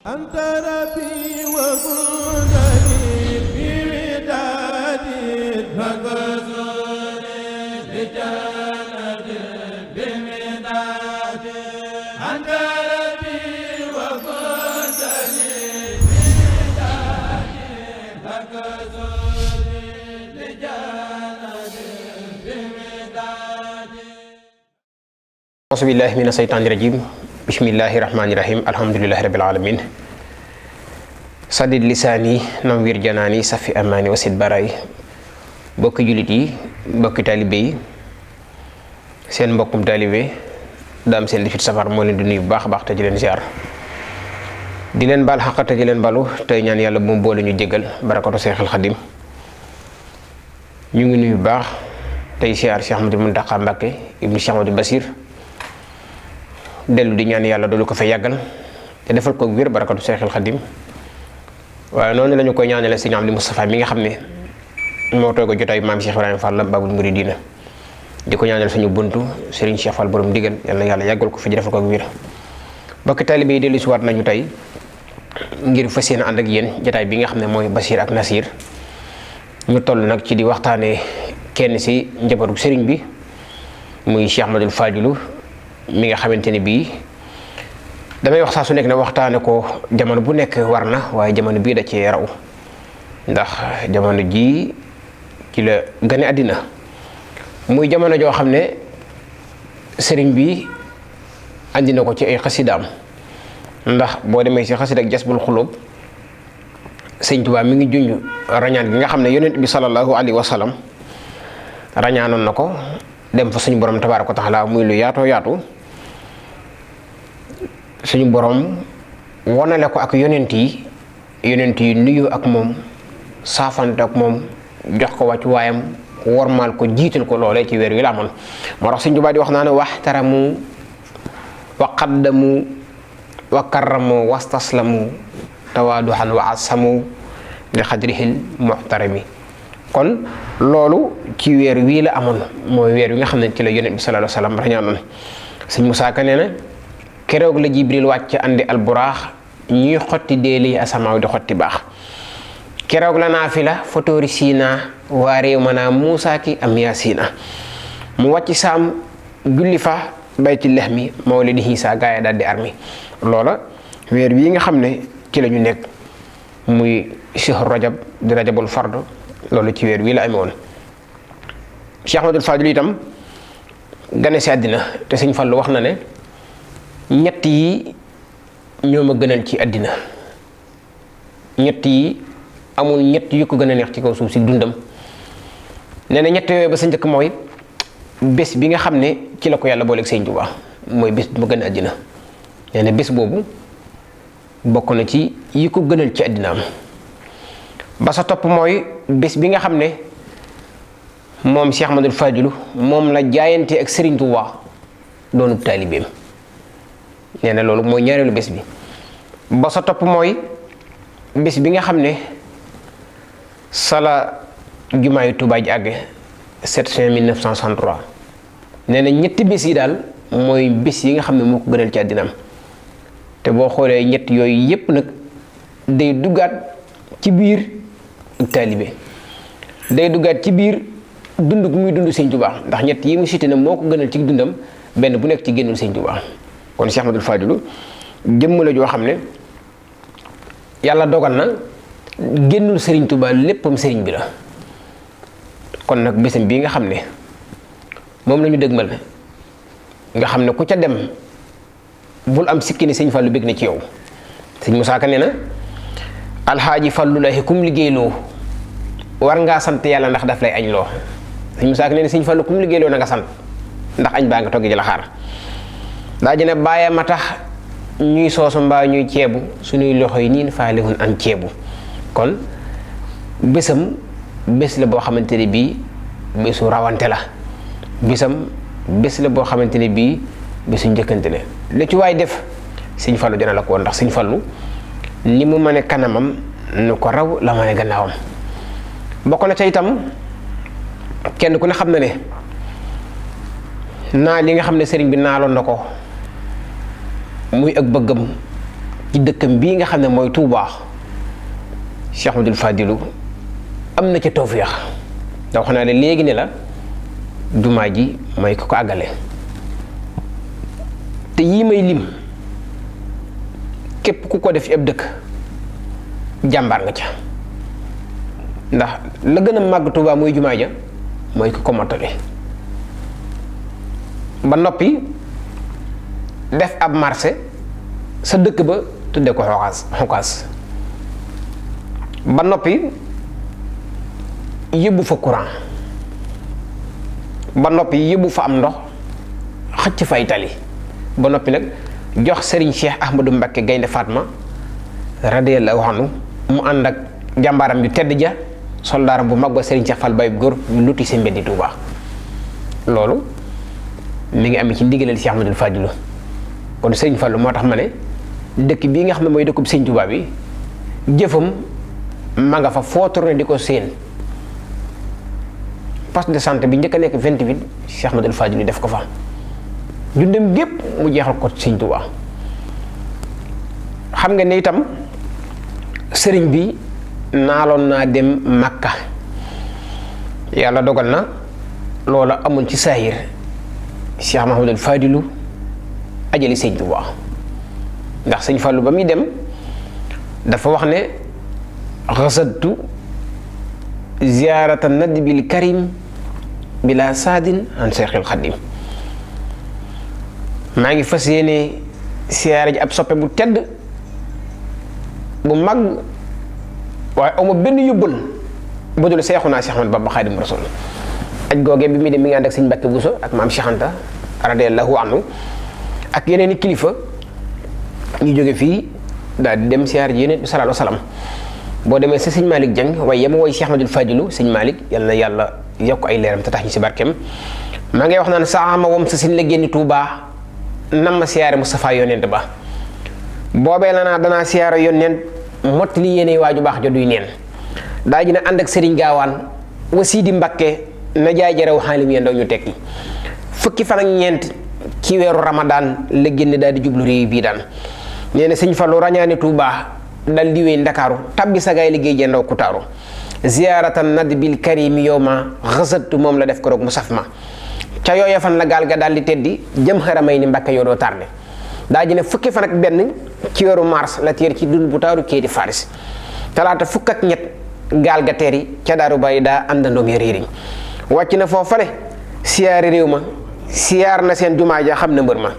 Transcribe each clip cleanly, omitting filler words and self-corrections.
أنت ربي وجودني بودادي فكسوني لجنة بمدادي أنت ربي وجودني بودادي فكسوني لجنة بمدادي أعوذ بالله من الشيطان الرجيم bismillahi rahmaani rahim alhamdulillahi rabbil alamin sadid lisaani nawwir janaani safi amaani wasit baraay bokki jullit yi bokki taalibe yi seen mbokkum taalibe Dame Sène 18 safar moo leen di nuyu bu baax a baax te di leen ziar di leen baal xaq te di leen balu tey ñaan yàlla bu mu boole ñu jéggal barakatu Seexul Xadim ñu ngi nuyu bu baax tey ziar Cheikh Ahmadou Mountakha Mbacké ibnu Cheikh Ahmadou Basir dellu di ñaan yàlla doolu ko fa yàggal te defal ko wér barakatu Seexul Xadim waaye noonu lañu koy ñaanale Sëñ Amdi Moustapha mi nga xam ne moo toog jotaay maam Cheikh Ibrahima Fall Babul Mouridina di ko ñaanal suñu buntu Serigne Cheikh Fall borom digal yàlla yàlla yàggal ko fi defal ko wér. Bokki taalibe yi dellu si waat nañu tey ngir fas yéene ànd ak yéen jotaay bi nga xam ne mooy Bachir ak Nasir ñu toll nag ci di waxtaanee kenn si njabootu Serigne bi muy Cheikh Ahmadul Fadilu mi nga xamante ni bii damay wax saa su nekk ne waxtaane ko jamono bu nekk war na waaye jamono bii da cee raw ndax jamono jii ci la gane àddina muy jamono joo xam ne sëriñ bi andi na ko ci ay xasidaam ndax boo demee si xasida ak Jasbul Xulub sëñ Tuubaa mi ngi junj rañaan gi nga xam ne yonent bi sallallahu alayhi wa sallam rañaanoon na ko dem fa suñu borom tabaaraka wa taala muy lu yaatoo yaatu suñu borom wonale ko ak yonent yi nuyu ak moom saafante ak moom jox ko wàccu waayam wormaal ko jiital ko loolee ci weer wi la amoon moo tax Sëñ Tuubaa di wax naa ne waxtaramu wa qaddamu wa karramu wastaslamu tawaaduhan wa asamu li xadrihil muxtarami kon loolu ci weer wii la amoon mooy weer wi nga xam ne ci la yonent bi sallallahu alayhi wa sallam rañaanoon Sëñ Musaa Ka nee na keroog la Jibril wàcc andi alburaax ñuy xotti déeli asamaaw di xotti baax keroog la naafila fotóori siina waa réew manaa Muusaa ki am yaasiina mu wàcc saam julli fa bayti lexmi mawlidi Iisaa gaaya daal di armi loola weer wi nga xam ne ci la ñu nekk muy shahru rajab di rajabul fard loolu ci weer wii la amee woon Cheikh Ahmadul Fadil itam gane si àddina te Sëñ Fallu wax na ne ñett yi ñoo ma gënal ci àddina ñett yi amul ñett yu ko gën a neex ci kaw suuf si dundam nee na ñett yooyu ba sa njëkk mooy bés bi nga xam ne ci la ko yàlla booleeg Sëñ Tuubaa mooy bés bu ma gën a àddina nee na bés boobu bokk na ci yi ko gënal ci àddinaam ba sa topp mooy bés bi nga xam ne moom Cheikh Ahmadul Fadilu moom la jaayante ak Serigne Touba doonub taalibeem nee na loolu mooy ñaareelu bés bi ba sa topp mooy bés bi nga xam ne sala jumaayu Touba ji àgge 7 juin 1963 nee na ñetti bés yi daal mooy bés yi nga xam ne moo ko gënal ci àddinaam te boo xoolee ñett yooyu yépp nag day duggaat ci biir taalibe day duggaat ci biir dund gu muy dund Sëñ Tuubaa ndax ñett yi mu cité ne moo ko gënal ci dundam benn bu nekk ci génnul Sëñ Tuubaa kon Cheikh Ahmadul Fadilu jëmm la joo xam ne yàlla dogal na génnul Sëriñ Tuubaa léppam sëriñ bi la kon nag bésam bii nga xam ne moom la ñu dëgmal nga xam ne ku ca dem bul am sikki ne Sëñ Fallu bég na ci yow Sëñ Musaa Ka nee na alxaaji Fallu la kum liggéeyloo war ngaa sant yàlla ndax daf lay añ loo Sëñ Musaa Ka nee na Sëñ Fallu kum liggéeyloo na nga sant ndax añ baa nga togg ji la xaar daa ji ne bàyyi ma tax ñuy soosu mbaa ñuy ceebu suñuy loxo yi niin faalihun an ceebu kon bésam bés la boo xamante ne bii bésu rawante la bésam bés la boo xamante ne bii bésu njëkkante la lu ci waay def Sëñ Fallu dina la ko woon ndax Sëñ Fallu ni mu mane kanamam nu ko raw la mane gannaawam bokk na ca itam kenn ku ne xam na ne naa li nga xam ne sëriñ bi naaloon na ko muy ak bëggam ci dëkkam bii nga xam ne mooy Touba Cheikh Ahmadul Fadilu am na ca tawféex da wax naa ne léegi ne la jumaa ji mooy ko àggale te yii may lim képp ku ko def ci ab dëkk jàmbaar nga ca ndax la gën a màgg Touba mooy jumaa ja mooy ko mottali ba noppi def ab marché sa dëkk ba tudde ko xokaas ba noppi yóbbu fa courant ba noppi yóbbu fa am ndox xëcc fay tali ba noppi nag jox Serigne Cheikh Ahmadou Mbacké Gaynde Fatma radiyallahu anhu mu ànd ak jàmbaaram ju tedd ja soldaaram bu mag ba Serigne Cheikh Fall Baye góor ñu luti si mbeddi Touba loolu mi ngi am ci ndigalal Cheikh Ahmadou Fadilou kon Serigne Fallu moo tax ma ne dëkk bii nga xam ne mooy dëkkub Serigne Touba bi jëfam ma nga fa foo tourné di ko séen poste de santé bi njëkk a nekk 28 Cheikh Ahmadou Fadilou def ko fa dundam gépp mu jeexal ko Serigne Touba xam nga ne itam sëriñ bi naaloon naa dem Makka yàlla dogal na loola amul ci saahir Cheikh Ahmadou Fadilou ajali Serigne Touba ndax Serigne Fallu ba muy dem dafa wax ne xasadtu ziyaarata nadbil karim bila saadin an Seexil Xadim maa ngi fas yéene siyaare ji ab soppe bu tedd bu mag waaye amu benn yóbbal bu dul Seexuna Seex Ahmadu Bamba Xaadimu Rasuul aj googee bi muy dem mi ngi ànd ak Sëñ Mbàkke Buso ak maam Cheikh Anta radiyallahu anhu ak yeneen i kilifa ñu jóge fii daal di dem siyaare ji Yonent bi sallallahu alayhi wa sallam boo demee si Sëñ Malick Dieng waaye yema woy Cheikh Ahmadou Fadilou Sëñ Malick yal na yàlla yokk ay leeram te tax ñu si barkeem maa ngay wax naan saama wam sa sin la génni Tuubaa nam ma siyaare Moustapha Yonent ba boobee la naa danaa siyaare Yonent mott li yéene waaju baax jo duy neen daa ji na ànd ak Sëriñ Gaawaan wa Sidi Mbakke na jaay jaraw xaalim yeen daw ñu tekki fukki fan ak ñeent ci weeru Ramadan la génne daal di jublu réew bii daan nee na Sëñ Fallu rañaane Tuubaa dal di wéy Ndakaaru tabbi sagaay liggéey jendaw kutaaru ziyaaratan nadbil karimi yow ma xasatu moom la def ko roog mu saf ma ca yooya fan la gaal ga daal di teddi jëm xaramay ni Mbàkke yoo doo tardé daa ji ne fukki fan ak benn ci weeru mars la teer ci dund bu taaru kii di Faris talaata fukk ak ñett gaal ga teer yi ca Daaru Baay daa àndandoom ya réeriñ wàcc na foofale siyaari réew ma siyaar na seen jumaa ja xam na mbër ma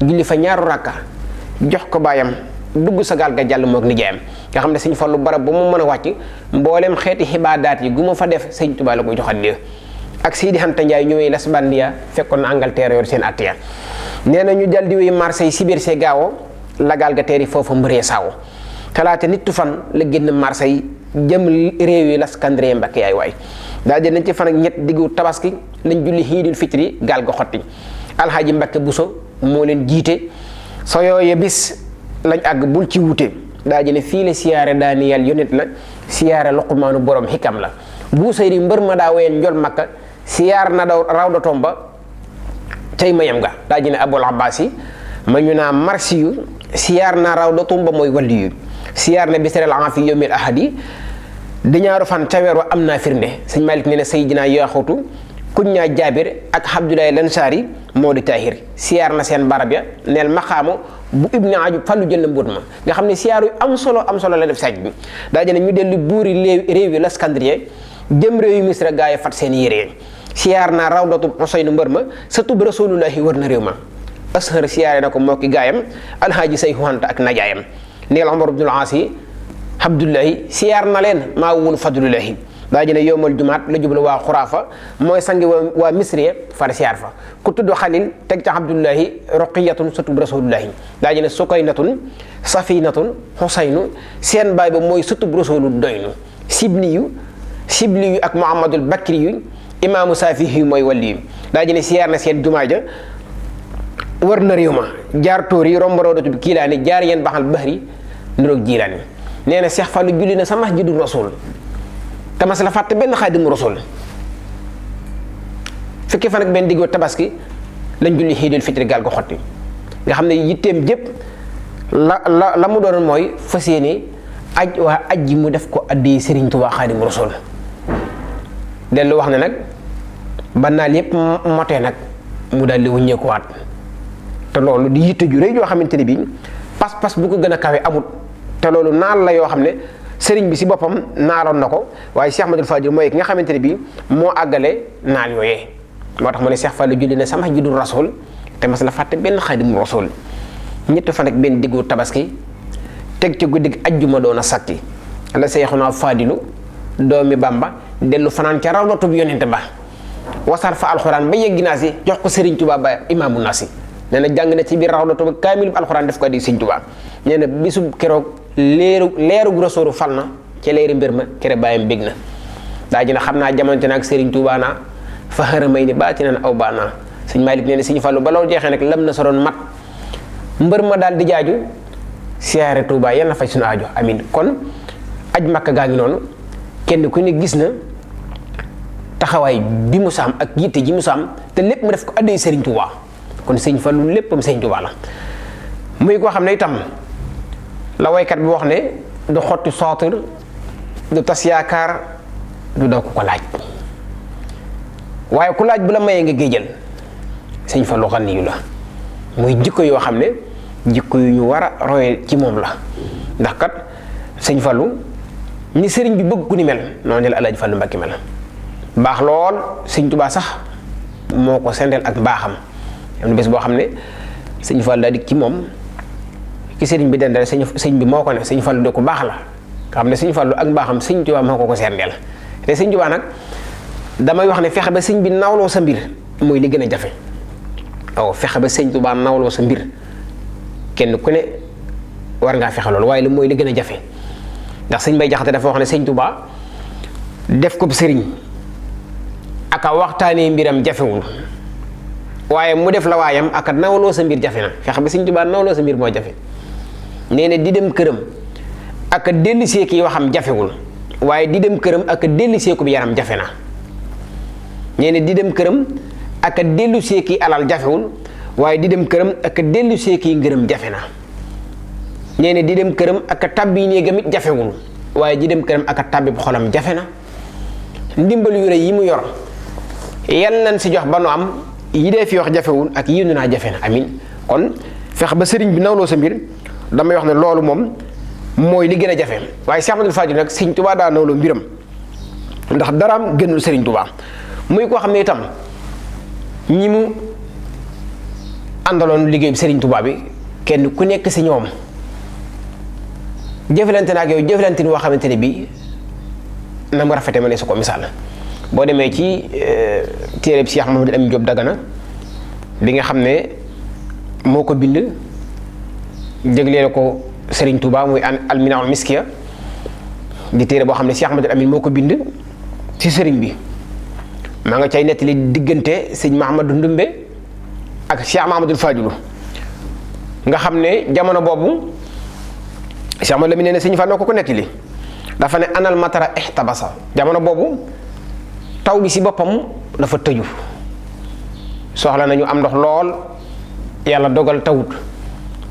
julli fa ñaaru rakka jox ko baayam dugg sa gaal ga jàll moog nijaayam nga xam ne Sëñ Fallu barab ba mu mën a wàcc mboolem xeeti xibaadaat yi gu ma fa def Sëñ Tuubaa la koy joxat lii ak Sidi Hanta Njaay ñëwee Las Bandiya fekkoon na Angleterre yor seen attiya nee na ñu dal di wéy Marseille sibir see gaawo la gaal ga teeri foofa mbëree saawo talaata nittu fan la génn Marseille jëm réew yi Laskandrie Mbakke yaay waay daal di nañ ci fan ak ñett diggu tabaski lañ julli Iidul Fitri gaal ga xotti Alxaaji Mbakke Buso moo leen jiite soo yooye bis lañ àgg bul ci wuute daa ji ne fii la siyaare Daaniyal Yonent la siyaare Luqmaanu borom xikam la Buusayri mbër ma daa ween njol Makka siyaar na daw rawdatoom ba tey mayam ga daa ji ne Abul Abbaas yi ma ñu naa marsi yu siyaar na rawdatoom ba mooy walli yu siyaar na bisrel afi yawmil ahadi di ñaaru fan ca weer wa am naa firnde Sëñ Malik ne ne Seydina Yaaxutu kuñ ñaa Jaabir ak Abdoulaye Lansaari moo di Taahir siyaar na seen barab ya neel maqaamu bu Ibni Ajub Fallu jël na mbóot ma nga xam ne siyaar yu am solo la def saaj bi daa jëne ñu dellu buuri réew yi Laskandrie jëm réew yu Misra gaa yi fat seen yére siyaar naa rawdatu Useynu mbër ma sa tub Rasulullahi wër na réew ma ashar siyaare na ko moo ki gaayam Alhaaji Sayxu Anta ak najaayam neel Omar ibnul Aas yi Abdullahi siyaar na leen maa wul Fadlullahi daa jëne yowmal jumaat la jublu waa Xuraafa mooy sangi waa Misri far siyaar fa ku tudd Xalil teg ca Abdullahi Ruqiyatun sutub Rasulullahi daa jëne Sukaynatun Safinatun Xusaynu seen baay ba mooy sutub Rasulu doynu Sibliyu ak Muhammadul Bakri yu imaamu Saafihi mooy wàlli yu daa jëne siyaar na seen jumaa ja wër na réew ma jaar tóor yi romb rawdatu bi kiilaani jaar yeen baxal bahri niroog jiilaani nee na Seex Fallu julli na sa masjidu Rasul te mas la fàtte benn Xaadimu Rasul fukki fan ak benn diggoo tabaski lañ julli Iidul Fitri gaal ko xotti nga xam ne yitteem jëpp la mu doon mooy fas yéene aj waa aj ji mu def ko addi Serigne Touba Xaadimu Rasuul dellu wax ne nag ba naal yépp motee nag mu daal di wuññeekuwaat te loolu di yitte ju rëy yoo xamante ne bii pas-pas bu ko gën a kawe amut te loolu naal la yoo xam ne sëriñ bi si boppam naaloon na ko waaye Cheikh Ahmadul Fadil mooy ki nga xamante ne bii moo àggale naal yooyee moo tax mu ne Cheikh Fallou julli ne sama judul rasul te mas la fàtte benn Xaadimu Rasuul ñett fan ak benn diggu tabaski teg ci guddig ajjuma doon a sakki la Seexuna Fadilu doomi Bamba dellu fanaan ca rawdatub yonent ba wasar fa alxuraan ba yeggi naa si jox ko Serigne Touba ba imaamu naa si nee na jàng na ci biir rawdatu ba kaamil bu alxuraan def ko di Serigne Touba nee na bisub keroog leerug rasooru fal na ca leeri mbir ma kere bàyyam bég na daa ji na xam naa jamonte na ak Serigne Touba naa fa xëramay ni baati nan aw baa naa Sëñ Maalik nee na Sëñ Fallu ba loolu jeexee nag lam na soroon mat mbër ma daal di jaaju siyaare Touba yal na faj suñu aajo amin kon aj Makka gaa ngi noonu kenn ku ne gis na taxawaay bi mu saam ak yitte ji mu saam te lépp mu def ko addee Serigne Touba kon Sëñ Fallu léppam Sëñ Touba la muy koo xam ne itam la waykat bi wax ne du xotti sootir du tas yaakaar du daw ko laaj waaye ku laaj bu la mayee nga géejal Sëñ Fallu xaniyu la muy jikko yoo xam ne jikko yu ñu war a roye ci moom la ndax kat Sëñ Fallu ni sëriñ bi bëgg ku ni mel noonu la Alaaji Fallu Mbàkke mel baax lool Sëñ Touba sax moo ko sendeel ak mbaaxam am na bés boo xam ne Sëñ Fallu daa dik ci moom ki sëriñ bi dendale sëñ bi moo ko ne Sëñ Fallu de ko baax la nga xam ne Sëñ Fallu ak mbaaxam Sëñ Touba moo ko sendeel te Sëñ Touba nag damay wax ne fexe ba sëñ bi nawloo sa mbir mooy li gën a jafe waaw fexe ba Sëñ Touba nawloo sa mbir kenn ku ne war ngaa fexe loolu waaye lu mooy li gën a jafe ndax sëñ Bay Jaxate dafa wax ne Sëñ Touba def ko sëriñ aka waxtaanee mbiram jafewul waaye mu def la waayam aka nawloo sa mbir jafe na fexe ba Sëñ Touba nawloo sa mbir moo jafe nee na di dem këram aka dellisee ki waxam jafewul waaye di dem këram aka dellisee ko bi yaram jafe na nee na di dem këram aka dellusee ki alal jafewul waaye di dem këram aka dellusee ki ngërëm jafe na nee na di dem këram aka tàbbi néegam it jafewul waaye di dem këram aka tàbbi xolam jafe na ndimbal yu rëy yi mu yor yal nañ si jox ba nu am yi dee fi wax jafewul ak yi nu naa jafe na amin kon fex ba sëriñ bi nawloo sa mbir damay wax ne loolu moom mooy li gën a jafe waaye Cheikh Ahmadul Fadil nag Sëñ Touba daa nawloo mbiram ndax daraam gënul Sëriñ Touba muy koo xam ne itam ñi mu àndaloon liggéey Sëriñ Touba bi kenn ku nekk si ñoom jëflante na ak yow jëflante ni woo xamante ne bii na mu rafete ma ne su ko misaal boo demee ci téereb Cheikh Mamadou Amin Diop Dagana bi nga xam ne moo ko bind jéglee ko Serigne Touba muy alminaul miskiya di téere boo xam ne Cheikh Mamadou Amin moo ko bind ci sëriñ bi maa nga cay nettali diggante sëñ Mahamadou Ndumbe ak Cheikh Mahamadul Fadilu nga xam ne jamono boobu Cheikh Mamadou Amin nee na sëñ Fallu ko nettali dafa ne anal matara ihtabasa jamono boobu taw bi si boppam dafa tëju soxla nañu am ndox lool yàlla dogal tawut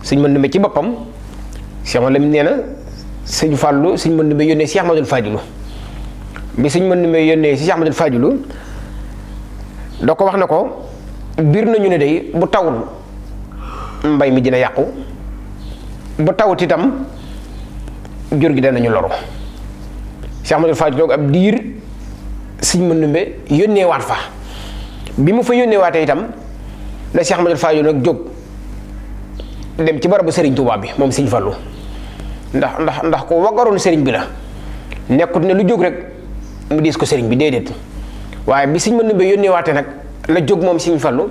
sëñ Mandumbe ci boppam Cheikh Mamadou Amin nee na sëñ Fallu sëñ Mandumbe yónnee Cheikh Mamadul Fadilu bi sëñ Mandumbe yónnee si Cheikh Mamadul Fadilu da ko wax ne ko biir nañu ne day bu tawul mbay mi dina yàqu bu tawut itam jur gi danañu loru Cheikh Mamadou Fadil toog ab diir sëñ Mandumbe yónnee waat fa bi mu fa yónnee waatee itam la Cheikh Mamadou Fadil nag jóg dem ci barabu Serigne Touba bi moom Sëñ Fallu ndax ko waggaroon Serigne bi la nekkut ne lu jóg rek mu diis ko Serigne bi déedéet waaye bi sëñ Mandumbe yónnee waatee nag la jóg moom Sëñ Fallu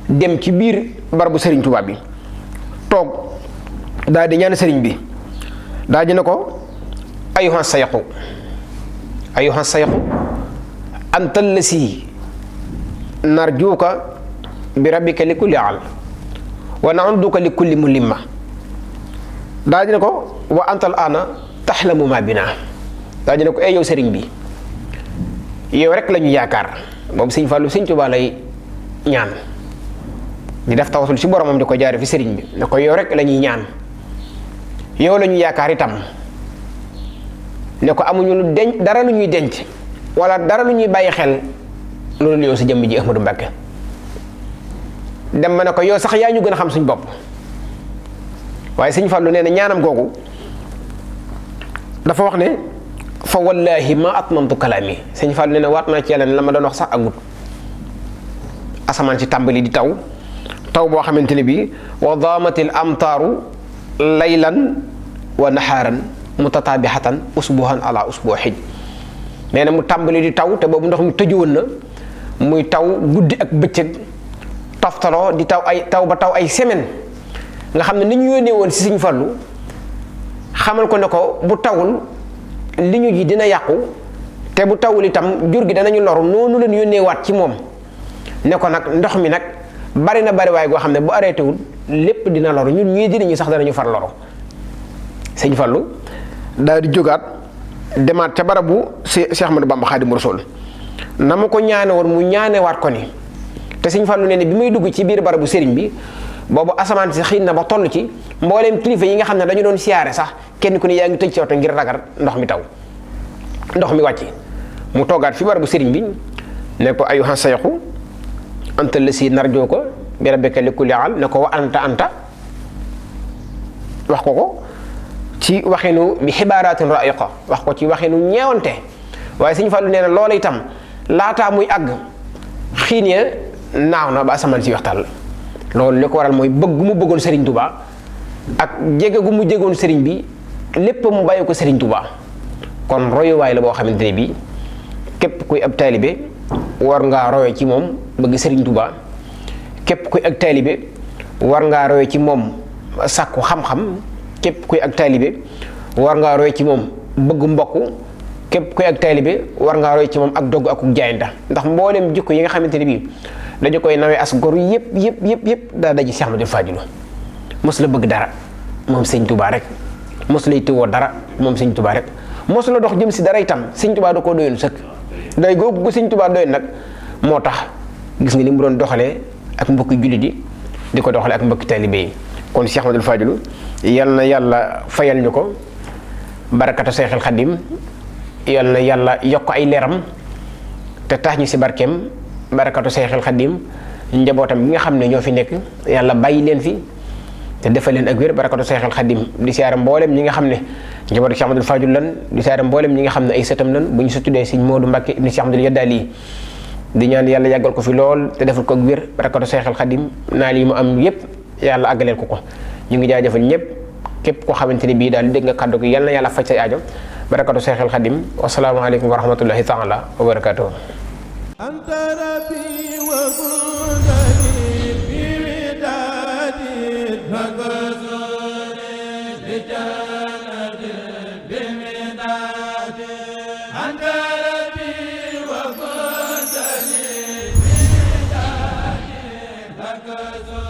dem ci biir barabu Serigne Touba bi toog daal di ñaan Serigne bi daal di ne ko ayuha sayqu anta allasi narjuuka bi rabbika li kulli al wa nauduka li kulli mulimma daal di ne ko wa anta al ana taxlamu ma bina daal di ne ko yow Serigne bi yow rek la ñu yaakaar moom Sëñ Fallu Sëñ Tuubaa lay ñaan di def tawasul ci boromam di ko jaare fi Serigne bi ne ko yow rek la ñuy ñaan yow la ñu yaakaar itam ne ko amuñu lu denc dara lu ñuy denc wala dara lu ñuy bàyyi xel loolu yow sa jëmm ji Ahmadou Mbacké dem ba ne ko yow sax yaa ñu gën a xam suñ bopp. waaye sëñ Fallu nee na ñaanam googu dafa wax ne fa wallahi ma atmamtu kalaami sëñ Fallu nee na waat naa ci yàlla ne la ma doon wax sax agut asamaan ci tàmbali di taw boo xamante ne bii wa daamatil amtaaru laylan wa naxaaran mutataabixatan usbuhan ala usbuhin nee na mu tàmbali di taw te boobu ndox mi tëju woon na muy taw guddi ak bëccëg toftaloo di taw ay semaine nga xam ne ni ñu yónnee woon si Sëñ Fallu xamal ko ne ko bu tawul li ñu ji dina yàqu te bu tawul itam jur gi danañu loru noonu leen yónnee waat ci moom ne ko nag ndox mi nag bari na bari waaye goo xam ne bu arrêté wul lépp dina loru ñun ñii dinañu sax danañu far loru Sëñ Fallu daal di jógaat demaat ca barabu Cheikh Ahmadou Bamba Xaadimu Rasuul na ma ko ñaane woon mu ñaanewaat ko ni te Sëñ Fallu nee ne bi may dugg ci biir barabu sëriñ bi boobu asamaan si xiin na ba toll ci mbooleem kilifa yi nga xam ne dañu doon siyaare sax kenn ku ne yaa ngi tëj ci oto ngir ragal ndox mi taw ndox mi wàcc mu toogaat fi barabu sëriñ bi ne ko ayuha sayxu anta la si narjoo ko bi rabbika li kulli al ne ko wa anta wax ko ci waxinu bi xibaaraatin ra'iqa wax ko ci waxinu ñeewante waaye Sëñ Fallu nee na loola itam laataa muy àgg xiin ya naaw na ba asamaan si waxtaan loolu li ko waral mooy bëgg gu mu bëggoon Serigne Touba ak jege gu mu jegoon Serigne bi lépp mu bàyyi ko Serigne Touba kon royuwaay la boo xamante ne bii képp kuy ab taalibe war ngaa roye ci moom bëgg Serigne Touba képp kuy ak taalibe war ngaa roye ci moom sàkku xam-xam képp kuy ak taalibe war ngaa roye ci moom bëgg mbokk képp kuy ak taalibe war ngaa roye ci moom ak dogg ak jaayanta ndax mboolem jikko yi nga xamante ne bii dañu koy nawee as gor yëpp daa daji Cheikh Ahmadou Fadilou mos la bëgg dara moom Sëñ Touba rek mos lay tiwoo dara moom Sëñ Touba rek mos la dox jëm si dara itam Sëñ Touba da koo doyoon sëkk doy googu gu Sëñ Touba doyoon nag moo tax gis nga ni mu doon doxalee ak mbokki jullit yi di ko doxalee ak mbokki taalibe yi kon Cheikh Ahmadou Fadilou yal na yàlla fayal ñu ko barakatu Seexul Xadim yal na yàlla yokk ay leeram te tax ñu si barkeem barakatu Seexul Xadim njabootam bi nga xam ne ñoo fi nekk yàlla bàyyi leen fi te defal leen ak wér barakatu Seexul Xadim di siyaare mboolem ñi nga xam ne njabootu Cheikh Ahmadou Fadilou lan di siyaare mboolem ñi nga xam ne ay sëtam lan bu ñu sa tuddee Sëñ Moodu Mbàkke ibnu Cheikh Ahmadou Yaddaali di ñaan yàlla yàggal ko fi lool te defal ko ak wér barakatu Seexul Xadim naa lii mu am yépp yàlla àggaleel ko ñu ngi jaajëfal ñëpp képp koo xamante ne bii daal dégg nga kàddu gi yal na yàlla faj say aajo barakatu Seexul Xadim wasalaamaaleykum wa rahmatullahi taala wa barakatuh anta rabbi wa mudani bi widadi magazuri bi janati bi midadi anta rabbi wa mudani bi widadi magazuri